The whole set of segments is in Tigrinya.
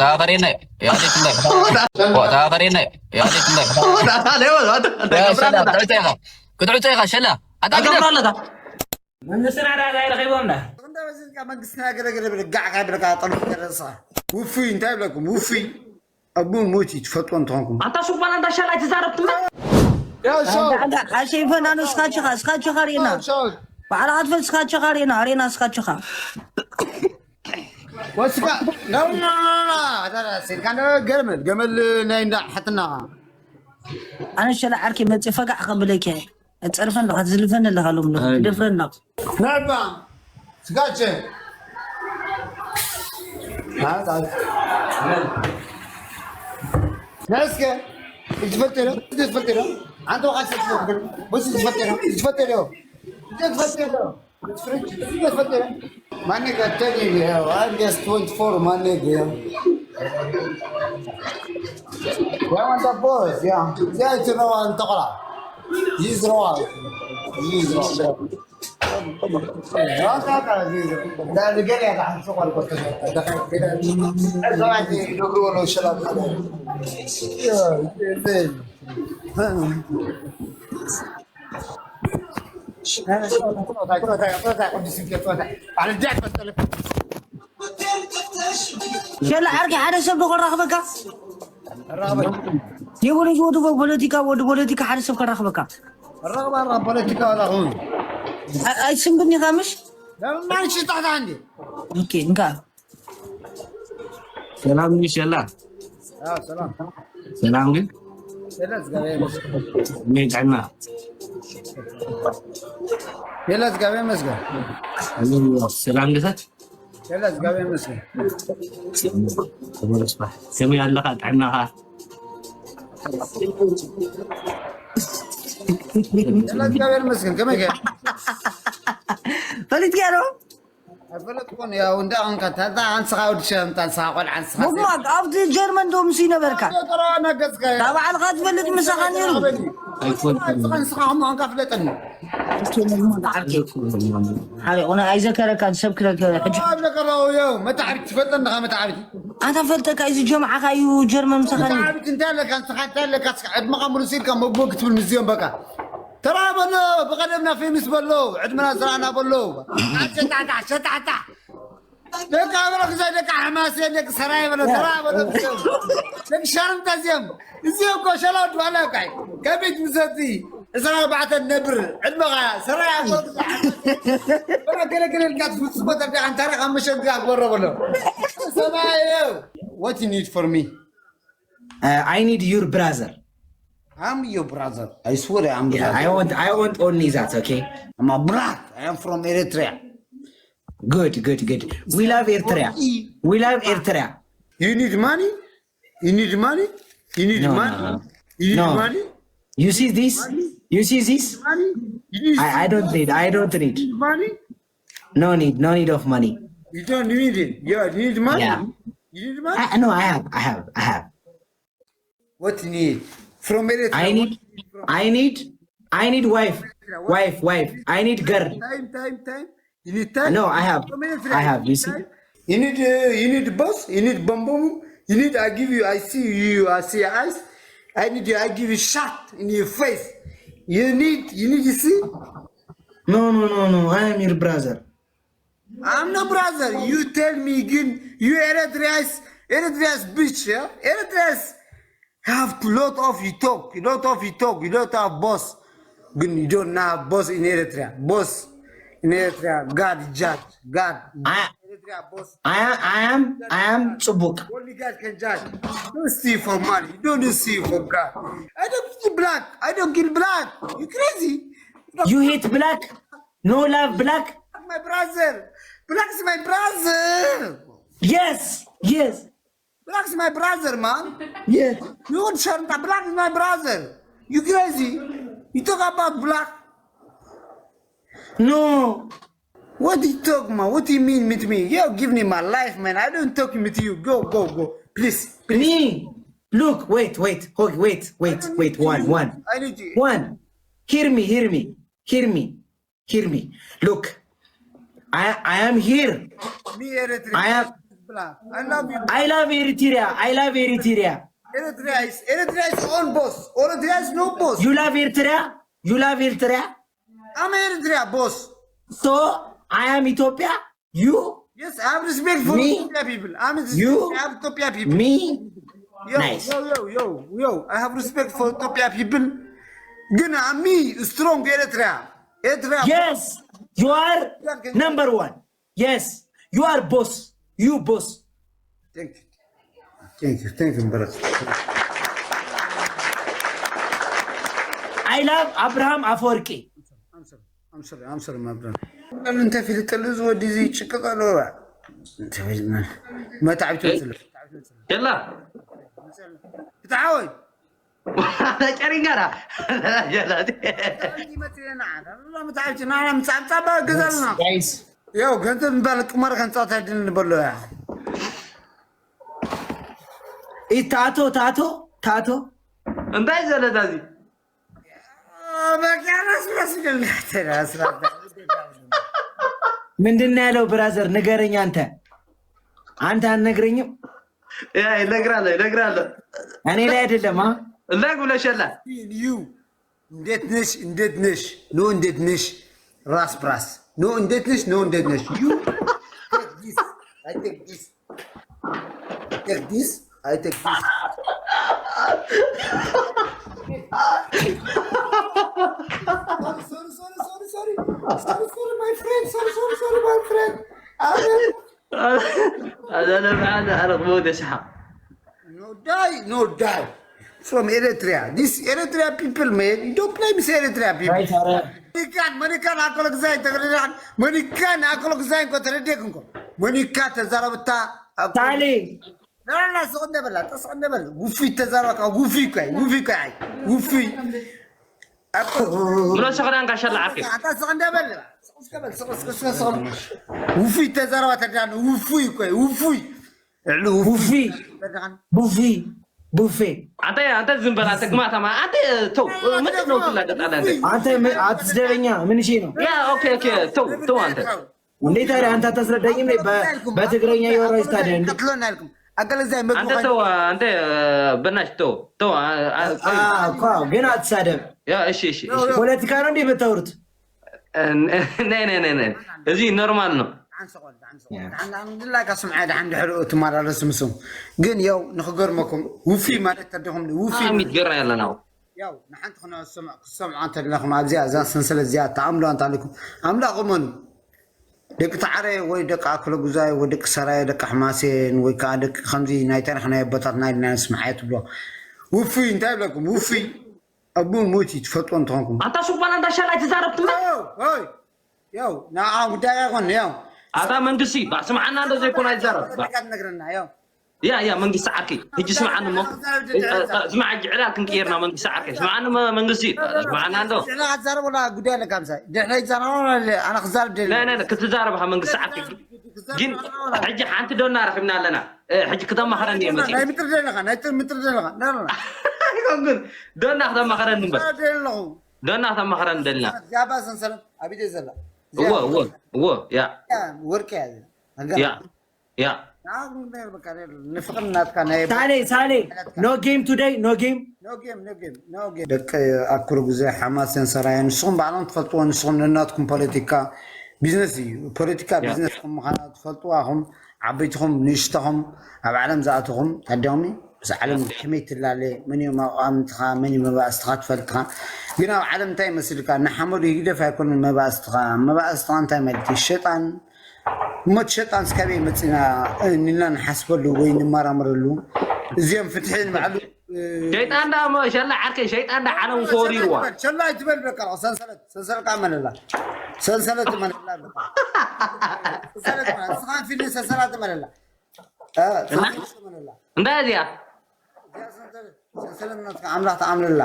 ተባበሬና። ያሌት እንዳ ተባበሬና። ያሌት እንዳ ክትዕውፀ ኢኻ። ክትዕውፀ ኢኻ ሸላ። ኣታ ግደፍ። ኣገብራለታ። መንግስትና ዳ ዛይ ረኺቦም ዳ። እንዳ በዚ መንግስትና ገለገለ ብልጋዕ ካብ ብልካ ጠሎ ገረሳ። ውፉይ እንታይ ብለኩም? ውፉይ ኣቡን ሞቲ ትፈልጦ እንተኾንኩም። ኣታ ሱባን ኣንታ ሸላ ትዛረብ ትመ-። ያው ሻው። ኣንታ ኣሸይፈና ንስኻችኻ፣ ስኻችኻ ሪና። ሻው፣ ሻው። ባዕላ ኣትፈል ስኻችኻ ሪና፣ ሪና ስኻችኻ። ወስካ፣ no, no, no, no. ኣታ ሲልካ እንደ ገመል፣ ገመል ናይ እንዳ ሓትና። ኣነ ሸላ ዓርኪ መጽ ፈጋዕ ከብለኪ። ጸርፈን ለኻ፣ ዝልፈን ለኻ፣ ሎም ለኻ፣ ኣይ። ደፍረን ለኻ። ናባ፣ ስጋቸ። ናስከ፣ ትፈልጥ ዶ? ትፈልጥ ዶ? ኣንተ ወቃ ትፈልጥ ዶ? በስ ትፈልጥ ዶ? ትፈልጥ ዶ? ትፈልጥ ዶ? ትፈልጥ ዶ? My nigga, tell you, yeah, I'm just twenty-four, my nigga. Yeah, want the boys, yeah. Yeah, it's wrong, I'm talking. He's wrong. He's wrong. ሸላ ዓርኪ ሓደ ሰብ ዶ ከራኽበካ? የብሉን። ወዲ ፖለቲካ፣ ወዲ ፖለቲካ ሓደ ሰብ ከራኽበካ። ረኽባ ፖለቲካ ወላ ኹን። ኣይስንብን ኢኻ ምሽ? ለምን ሽጣታ እንዴ? ኦኬ፣ እንካ። ሰላም ግን ሸላ። አዎ፣ ሰላም። ሰላም ግን? ሸላ ዝጋበየ መስገን። እኔ ጫና። ሸላ ዝጋበየ መስገን። ሰላም ግታት? ሸላ ዝጋበየ መስገን። ከመይ ኣለኻ? ጥዕናኻ? ሸላ ዝጋበየ መስገን። ከመይ ከ? ፈሊጥካ ዶ? ኣይፈለጥኩን። ያው እንዳ ኣንካ ታታ ኣንስኻ ወዲ ሸምታ ኣንስኻ ቆልዓ ኣንስኻ ሴት። ሞግማግ ኣብቲ ጀርመን ዶ ምስ ይነበርካ? ተራ ነገስካ። ካብ ባዕልኻ ትፈልጥ ምሳኻ ነይሩ። ኣይፈልጥን። ኣንስኻ ኣንስኻ ኸሞ ኣንካ ፍለጠኒ። እስኪ ሞግማግ ዓርኪ። ሓሪቑና ኣይዘከረካን ሰብ ክለከ ሕጂ። ኣብ ለቀራው ያው መታዕብቲ ትፈልጠኒ ኻ መታዕብቲ። ኣታ ፈልጠካ እዚ ጀምዓኻ እዩ ጀርመን ምሳኻ ነይሩ። መታዕብቲ እንታይ ኣለካ ኣንስኻ እንታይ ኣለካ እስካ ዕድመኻ ሙሉ ሲልካ ሞግማግ ክትብል ምስዚኦም በቃ። ተራ በሎ ብቐደምና ፌምስ በሎ ዕድመና ዝረኣና በሎ። ሸታታ ሸታታ። ደቂ ኣበረክ ዘይ ደቂ ሓማሴን ደቂ ሰራየ በሎ ተራ በሎ። ደቂ ሸርምጠ እዚኦም እዚኦም እኮ ሸላው ድባላ ቃይ ከቢት ምሰቲ ዕስራ ኣርባዕተ ነብር ዕድመኻ ሰራየ ኣኮ። በሎ ገለገለ ኢልካ ትፍጽሞ ተርዲኻ እንታሪኻ መሸግጋ ግበሮ በሎ። ሰማይ what you need for me? Uh, I need your brother. I'm your brother. I swear I'm Yeah, I brother. want I want only that, okay? I'm a black. I am from Eritrea. Good, good, good. We love Eritrea. We love Eritrea. You need money? You need money? You need No, money? no, no. You need No. money? You see this? You see this? Money? You need I, I don't need. I don't need. You need money? No need. No need of money. You don't need it. Yeah, you need money? Yeah. You need money? I, no, I have. I have. I have. What you need? From Eritrea. I need. I need. I need wife. Wife. Wife. I need girl. Time, time, time. You need time. No, I have. From Eritrea. I have. You see? Time. You need, uh, you need boss. You need bamboo. You need. I give you. I see you. I see your eyes. I need you. I give you shot in your face. You need. You need. You see? No, no, no, no. I am your brother. I'm no brother. You tell me again. You Eritrea's Eritrea's bitch. Yeah. Eritrea's have lot of you talk. Lot of you talk. You don't have boss. Good. You don't have boss in Eritrea. Boss in Eritrea. God judge. God. I Eritrea boss. I am. I am. I am ጽቡቅ. Only God can judge. You don't see for money. You don't see for God. I don't see black. I don't kill black. You crazy? You hate black. No love black. My brother. Black is my brother. Yes. Yes. Black is my brother, man. Yes. You want Sharta? Black is my brother. You crazy? You talk about black. No. What do you talk, man? What do you mean with me? Yo, give me my life, man. I don't talk with you. Go, go, go. Please, please. Me. Look. Wait. Wait. Hold. Wait. Wait. Wait. One. One. I need you. One. Hear me. Hear me. Hear me. Hear me. Look. I I am here. Me, Eritrea. I am. I love you. I love Eritrea. I love Eritrea. Eritrea is Eritrea is own boss. Eritrea is no boss. You love Eritrea? You love Eritrea? I'm Eritrea boss. So I am Ethiopia. You? Yes, I have respect for Me? Ethiopia people. I'm You? I have Ethiopia people. Me? Yo, Nice. yo, yo, yo, yo. I have respect for Ethiopia people. ግን I'm me strong Eritrea. Eritrea. Yes. You are number one. Yes. You are boss. You boss. Thank you. Thank you. Thank you, brother. I love Abraham Afwerki. I'm sorry. I'm sorry. I'm sorry, my brother. እንተ ፊልጥሉ ዝወዲ እዚ ጭቅጥ ኣለዋ። መታዕቢት ወፅለ። የላ ብትሓወይ ጨሪንጋራ መታዕቢት ናና ምፃምፃባ ገዛልና Guys. ያው ገንዘብ ምባል ቅማር ከንፃወት ኣይድልን ንበሎ ያ Tato, Tato, Tato. እንታይ ዘለታ እዚ በቃ ራስ ራስ ይደል ራስ ምንድን ነው ያለው ብራዘር? ንገረኝ አንተ። አንተ አትነግረኝም? ይነግራለ ይነግራለ እኔ ላይ አይደለም። አ እዛ ጉለሸላ you እንዴት ነሽ? እንዴት ነሽ? ኖ እንዴት ነሽ? ራስ ብራስ ኖ እንዴት ነሽ? ኖ እንዴት ነሽ? You take this. I take this. Take this. I take this. Sorry, sorry, sorry, sorry, sorry. Sorry, sorry, my friend. Sorry, sorry, sorry, my friend. ኣነ ኣነ ክመውት የስሓቕ No die, no die. From Eritrea. This Eritrea people, man. You don't play with Eritrea people. Right, ኧረ መኒካን መኒካን ኣኮሎ ግዛይ ተገሪራን መኒካን ኣኮሎ ግዛይ እንኮ ተረዴክ እንኮ መኒካ ተዛረብታ ታሊ ላላ ስቕ እንደበላ ጠስቕ እንደበል ውፊ ተዛረብካ ውፊ እኮ ውፊ እኮ ውፊ ብሎ ሰኽዳን ካሸላ ዓርኪ ኣታ ስቕ እንደበል ስቕ እስከበል ስቕ እስከ ስቕ ስቕ ውፊ ተዛረባ ተዳን ውፉይ እኮ ውፉይ እሉ ቡፊ ቡፊ ቡፌ ኣንተ ኣንተ ዝም በል ኣንተ ግማታማ ኣንተ ተው ምንድን ነው ትላገጣለህ አንተ ምን- አትስደበኛ። ምን እሺ ነው ያ ኦኬ ኦኬ ተው ተው አንተ እንዴ? ታዲያ አንተ አታስረዳኝም? እኔ በ- በትግረኛ እያወራች ታዲያ እንዴ? ቀትሎና ያልኩም ኣገለዛይ መግቡ አንተ ተው አንተ በናሽ ተው ተው አ- እኮ ግን አትሳደብ። ያ እሺ እሺ እሺ ፖለቲካ ነው እንዴ የምታወሩት? ነይ ነይ ነይ ነይ እዚ ኖርማል ነው ድላይ ካብ ስምዓ ድሓን ድሕሪኡ ትመላለሱ ምስም ግን ያው ንክገርመኩም ውፊ ማለት ተደኹም ውፊ ሚትገርና ያለና ያው ንሓንቲ ክሰምዖ እንተለኹም ኣብዚኣ እዛ ሰንሰለት እዚኣ ተኣምሎ እንተሃሊኩም ኣምላኽ እመኑ ደቂ ተዓረ ወይ ደቂ ኣክለ ጉዛይ ወይ ደቂ ሰራየ ደቂ ሕማሴን ወይ ከዓ ደቂ ከምዚ ናይ ታሪክ ናይ ኣቦታትና ኢልና ንስምዓየ ትብሎ ውፉይ እንታይ ይብለኩም ውፉይ ኣቡን ሞቲ ትፈልጦ እንተኾንኩም ኣንታ ሱባን ኣንታ ሻላይ ትዛረብ ትብለ ይ ያው ንዓ ጉዳይ ኣይኮን ያው ኣታ መንግስቲ ባ ስምዓና እንዶ ዘይኮነ ኣይዛረብ ባ ትነግረና ያው ያ ያ መንግስቲ ዓርኪ ሕጂ ስምዓኒ እሞ ስምዓ ሕጂ ዕላል ክንቅየርና መንግስቲ ዓርኪ ስምዓኒ እሞ መንግስቲ ስምዓና እንዶ ድሕና ክትዛረብ ወላ ጉዳይ ኣለካ ምሳይ ድሕና ይዛረብ ኣነ ክዛረብ ደለ ናይ ናይ ክትዛረብ ሃ መንግስቲ ዓርኪ ግን ሕጂ ሓንቲ ዶና ረኺብና ኣለና ሕጂ ክተማኸረኒ እየ መፅእ ናይ ምጥር ደለኻ ናይ ጥር ምጥር ደለኻ ኣይኮንኩን ዶና ክተማኸረኒ እምበር ደለኹ ዶና ክተማኸረኒ ደልና ዚያባ ሰንሰለት ኣቢደ ዘላ እዎ እዎ እዎ ያ ወርቂ ያዘ ያ ያ ንፍቅር ናትካ ናይ ሳሌ ሳሌ no game today no game ደቂ ኣኩሉ ግዜ ሓማሴን ሰራየ ንስኹም ባዕሎም ትፈልጥዎ ንስኹም ነናትኩም ፖለቲካ ቢዝነስ እዩ ፖለቲካ ቢዝነስ ከም ምዃና ትፈልጥዋ ኹም ዓበይትኹም ንእሽተኹም ኣብ ዓለም ዝኣተኹም ታዲኹም ምስ ዓለም ከመይ ትላለ መን እዮም ኣቋምትኻ መን እዩ መባእስትኻ ትፈልጥኻ ግን ኣብ ዓለም እንታይ ይመስልካ ንሓመዱ ይግደፍ ኣይኮንን መባእስትኻ መባእስትኻ እንታይ ማለት እዩ ሸጣን እሞ እቲ ሸጣን ስካበይ መፂና ኢልና ንሓስበሉ ወይ ንመራመረሉ እዚኦም ፍትሒ ንባዕሉ ሸይጣን ዳ እሞ ሸላ ዓርከይ ሸይጣን ዳ ዓለም ተወሪርዋ ሸላ ይትበል በቃ ሰንሰለት ሰንሰለት መለላ ሰንሰለት መለላ ሰንሰለት መለላ ሰንሰለት መለላ እንታይ እዚኣ ሰንሰለት ናትካ ኣምላኽ ተኣምነላ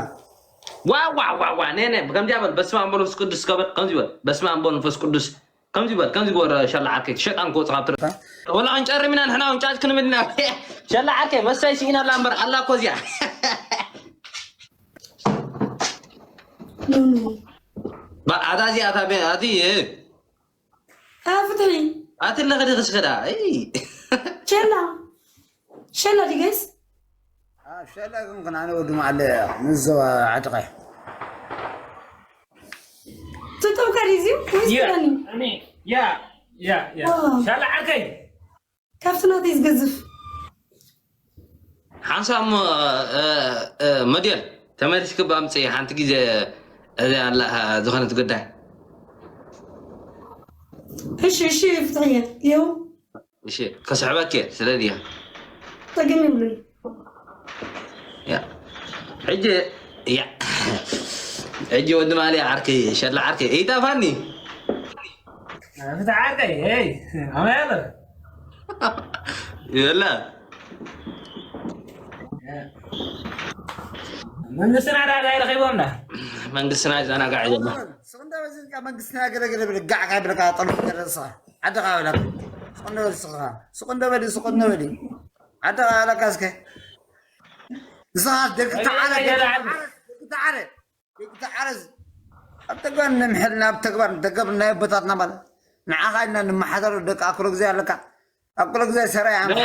ዋ ዋ ዋ ዋ ነ ነ ከምዚያ በል በስመ ኣብ መንፈስ ቅዱስ ከበል ከምዚ በል በስመ ኣብ መንፈስ ቅዱስ ከምዚ በል ከምዚ ጎረ ሸላ ዓርከይ ሸጣን ክወፅእ ካብ ትረ ወላ ክንጨርም ኢና ንሕና እውን ጫጭ ክንብል ኢና ሸላ ዓርከይ መስታይ ስኢና ኣላ እምበር ኣላ እኮ እዚኣ ኣታ እዚኣ ኣታ ኣቲ ፍትሒ ኣቲ ለኸዲ ክስኸዳ ሸላ ሸላ ድዩ ጋይስ? ኣብ ሸላ ግን ክን ኣነ ወዲ ማዕለ ንዘዋ ዓድኻ ትጠውቀ ድዩ ወይስ ያ፣ ዳኒ? እኔ፣ ያ፣ ያ፣ ያ። ዋው። ሻላ ዓርከይ። ካብቲ ናተይ ዝገዝፍ። ሓንሳብ እሞ፣ እ፣ እ፣ መድየል ተመሊስኪ ብኣምፅኢ ሓንቲ ግዜ እዚኣ ኣላ ዝኾነት ጉዳይ። እሺ፣ እሺ፣ ፍትሕየ። ይኸው። እሺ፣ ከስሕበኪ እየ፣ ስለ ድያ። ጠገም ይብሉን። ያ። ሕጂ፣ ያ። ሕጂ ወዲ ማልያ ዓርከይ፣ ሸላ ዓርከይ፣ እይጠፋኒ። ፍትሕ ዓርከይ፣ ሄይ፣ ኣመያለ። ይበላ። መንግስትና ዳጋ ይረኺቦምና። መንግስትና ይዘናጋዕ ይዘና። ስቕ እንደ በዚ እዚኣ መንግስትና ገለ ገለ ብለ ጋዕ ካብ ብለካ ጠልፎ ገለ ንስኻ። ዓድኻ በላ። ስቕ እንደ በል ስኻ። ስቕ እንደ በል፣ ስቕ እንደ በል። ዓድኻ በላካ እስከ። ንስኻ ደቂ ተዓረ፣ ደቂ ተዓረ፣ ደቂ ተዓረ። ደቂ ተዓረ። ኣብ ተግባር ንምሕል፣ ናብ ተግባር፣ ደገብ ናይ ኣቦታትና ማለት። ንዓኻ ኢና ንመሓደር ደቂ ኣክሎ ግዜ ኣለካ። ኣክሎ ግዜ ሰራይ ኣምሓ።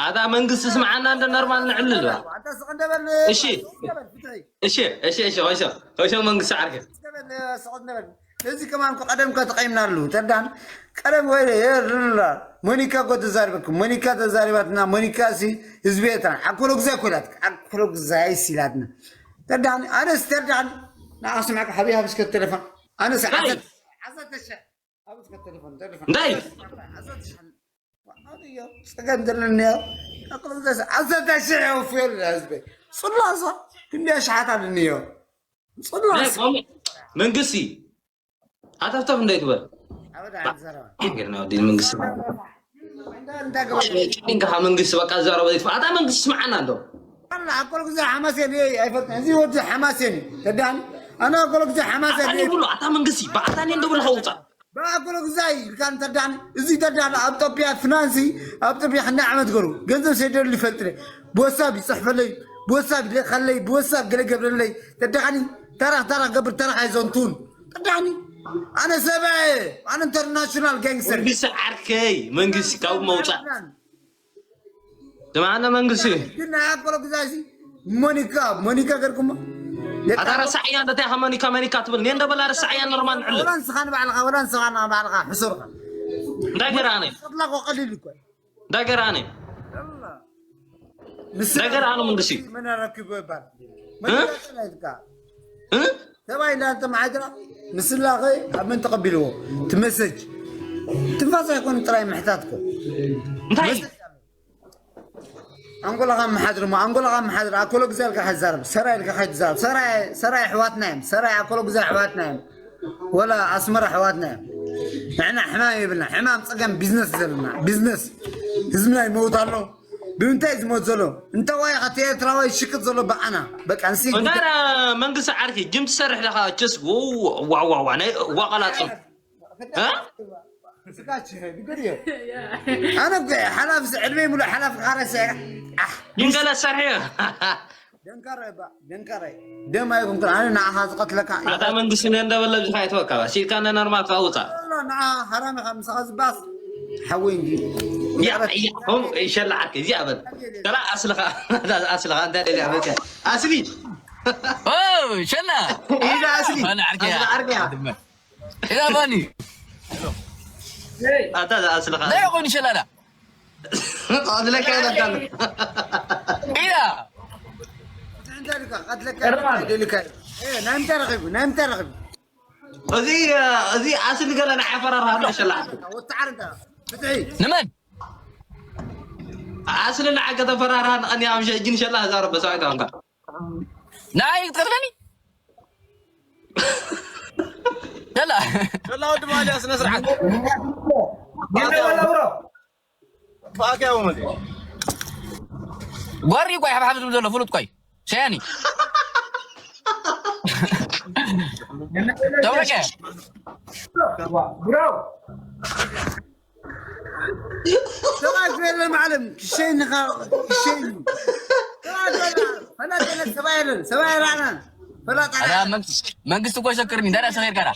ኣታ መንግስቲ ስምዓና እንደ ኖርማል ንዕልል ባ። ኣታ ስቕ እንደ በል። እሺ። ስቕ እንደ በል፣ ፍትሒ። እሺ፣ እሺ፣ እሺ፣ ኮይሶ፣ ኮይሶ መንግስቲ ዓርከ። ስቕ እንደ በል፣ ስቕ እንደ በል። እዚ ከማን እኮ ቀደም እኮ ተቐይምናሉ። ተዳን ቀደም ወይ የርላ። ሞኒካ እኮ ተዛሪበኩም። ሞኒካ ተዛሪባትና። ሞኒካ ሲ ህዝቢ ኤርትራ። ኣክሎ ግዜ እኮ ኢላት። ኣክሎ ግዜ ኣይስ ኢላትና። ተዳን ኣነስ ተዳን ንኣስማዕካ ሓቢያ ብስከት ቴሌፎን። ኣነስ እንታይ? ዓሰርተ፣ ዓሰርተ ሺሕ። ኣብ እስከ ቴሌፎን፣ ቴሌፎን። እንታይ? ዓሰርተ ሺሕ። ዋው፣ እዮ፣ ጸገም ዘለኒ እዮ። ኣቅርብ ዘስ-፣ ዓሰርተ ሺሕ የውፍዮ ለለ ህዝበይ። ጽላሳ፣ ክንደይ ኣሽሓት ኣለኒ እዮ። ጽላሳ። ናይ ቆም-፣ መንግስቲ፣ ሃተፍተፍ እንዳይትበል። ኣበዳ፣ ኣይትዘረባ። ጌርና ወዲ መንግስቲ። እንዳ፣ እንዳ ገበያ። ጭንቅኻ መንግስቲ በቃ ዘረባ ዘይትበል። ኣታ መንግስቲ ስምዓና እንዶ። ኣላ፣ ኣኮሎ ግዜ ሓማሴን እየ፣ ኣይፈልጥን። እዚ ወዲ ሓማሴን እዩ። ተዳን? ኣነ ኣኮሎ ግዜ ሓማሴን ኣታ እየ። ይብሉ፣ ኣታ መንግስቲ፣ ብኣታ እኔ እንደብሉ ከውፃ። ብኣኮሎ ግዜ እዩ፣ ኢልካ እንተዳን፣ እዚ ተዳን ኣብ ኢትዮጵያ ፍናንሲ፣ ኣብ ኢትዮጵያ ክንደይ ዓመት ገሩ? ገንዘብ ሰይደሉ ይፈልጥን። ብወሳብ ይፅሕፈለይ፣ ብወሳብ ይልእኸለይ፣ ብወሳብ ገለ ገብረለይ። ተዳኒ፣ ተራ፣ ተራ ገብር፣ ተራ ኣይዘንቱን። ተዳኒ፣ ኣነ ሰብኣየ፣ ኣነ ኢንተርናሽናል ጋንግስተር። መንግስቲ ዓርከይ፣ መንግስቲ ካብ መውፃእ። ስምዓና መንግስቲ። ግን ናይ ኣኮሎ ግዛይ ሲ ሞኒካ፣ ሞኒካ ገርኩሞ። ኣታ ረሳዕያ እንደ እንታይ ሞኒካ፣ ሞኒካ ትብል? እኔ እንደ በላ ረሳዕያ ኖርማል ንዕልል። ወላ ንስኻ ንባዕልኻ፣ ወላ ንስኻ ንባዕልኻ ሕሱርካ። እንታይ ገይረ ኣነ? ሰብላ እኮ ቀሊል እኮ። እንታይ ገይረ ኣነ? ንስኻ እንታይ ገይረ ኣነ መንግስቲ? መን ኣረኪቡ ይባል? እ? መን ኣረኪቡ ይባል? እ? ሰብኣይ እንዳንተ መሓድራ ምስላኸ ኣብ መን ተቐቢልዎ? ትመሰጅ። ትንፋስ ኣይኮን ጥራይ ምሕታት እኮ። እንታይ? መሰጅ ኣሎ። ኣንጎላኻ መሓድር እሞ፣ ኣንጎላኻ መሓድር፣ ኣኮሎ ግዜ ኢልካ ከይትዛረብ፣ ሰራይ ኢልካ ከይትዛረብ፣ ሰራይ፣ ሰራይ ኣሕዋትና እዮም፣ ሰራይ ኣኮሎ ግዜ ኣሕዋትና እዮም፣ ወላ ኣስመራ ኣሕዋትና እዮም። ንሕና ሕማም የብልና፣ ሕማም ጸገም ቢዝነስ ዘለና፣ ቢዝነስ። ህዝብና ይመውት ኣሎ፣ ብምንታይ እዩ ዝሞት ዘሎ? እንተ ዋይ ኸቲ ኤርትራዋይ ሽቅጥ ዘሎ ብኣና። በቃ፣ ንሲ እንታይ ዳ መንግስቲ ዓርኪ፣ ጅም ትሰርሕ ለኻ፣ ችስ፣ ው፣ ዋ፣ ዋ፣ ዋ፣ ናይ፣ ዋ፣ ቃላጽም። እ? ስጋች፣ ግግር እዩ። ኣነ እኮ ሓላፍ፣ ዕድመይ ሙሉእ ሓላፍ ኻረሰ። ኣሕ። ይንገለ ሰርሕ። ደንካረ ባ፣ ደንካረ። ደም ኣይኮንኩን፣ ኣነ ንዓኻ ዝቐትለካ። ኣታ መንግስቲ ነን ደበለ ብዙሕ ኣይተወካ፣ ሲልካ ነናርማ ትውፃ። ላ፣ ንዓ ሃራሚ ካብ ምሳኻ ዝባስ ሓወይ እንጂ። ያ፣ ያ፣ ሆም፣ ይሸላ ዓርከ፣ እዚኣ በል። ተራ ኣስልኻ፣ ኣስልኻ፣ እንታይ ደልያ በቃ። ኣስሊ። ኦ፣ ሸላ። ኢዛ ኣስሊ። ኣነ ዓርከ፣ ኣስሊ ዓርከ። ኢዛ ባኒ። ኣታ ኣስልኻ። እንታይ ኮይኑ ሸላላ? ቀትለካ ይለካ ኣሎ። ኢላ። እንታይ ኢልካ? ቀትለካ ይለካ። ኤ፣ ናይ ምንታይ ረኺቡ? ናይ ምንታይ ረኺቡ? እዚ፣ እዚ ኣስሊ ገለ ናይ ኣፈራርሃ ኣሎ ሸላ። ወተዓር እንታ። ፍትሒ። ንመን? ኣስሊ ንዓይ ከተፈራርሃ ንቐንያ ምሸ እጅን ሸላ ዛረበ ሰው ኣይተወንካ። ንዓይ ክትቀትለኒ? ሸላ። ሸላ ወዲ ማልያ ስነ ስርዓት። ፋኪያ ወመዲ። ጓሪ ቆይ፣ ሓብሓብ ዝብል ዘሎ ፍሉጥ ቆይ። ሸያኒ። ተብረቀ። ብሮ። ሰብኣይ እኮ የለን ዓለም። ክሸይንኻ፣ ክሸይን። ሰብኣይ እኮ የለን። ፈላጥ የለን፣ ሰብኣይ የለን። ሰብኣይ የለን። ፈላጥ ኣላ የለን። መንግስት፣ መንግስት እኮ ይሰክርኒ። እንዳዳ ሰኺርካ ዳ።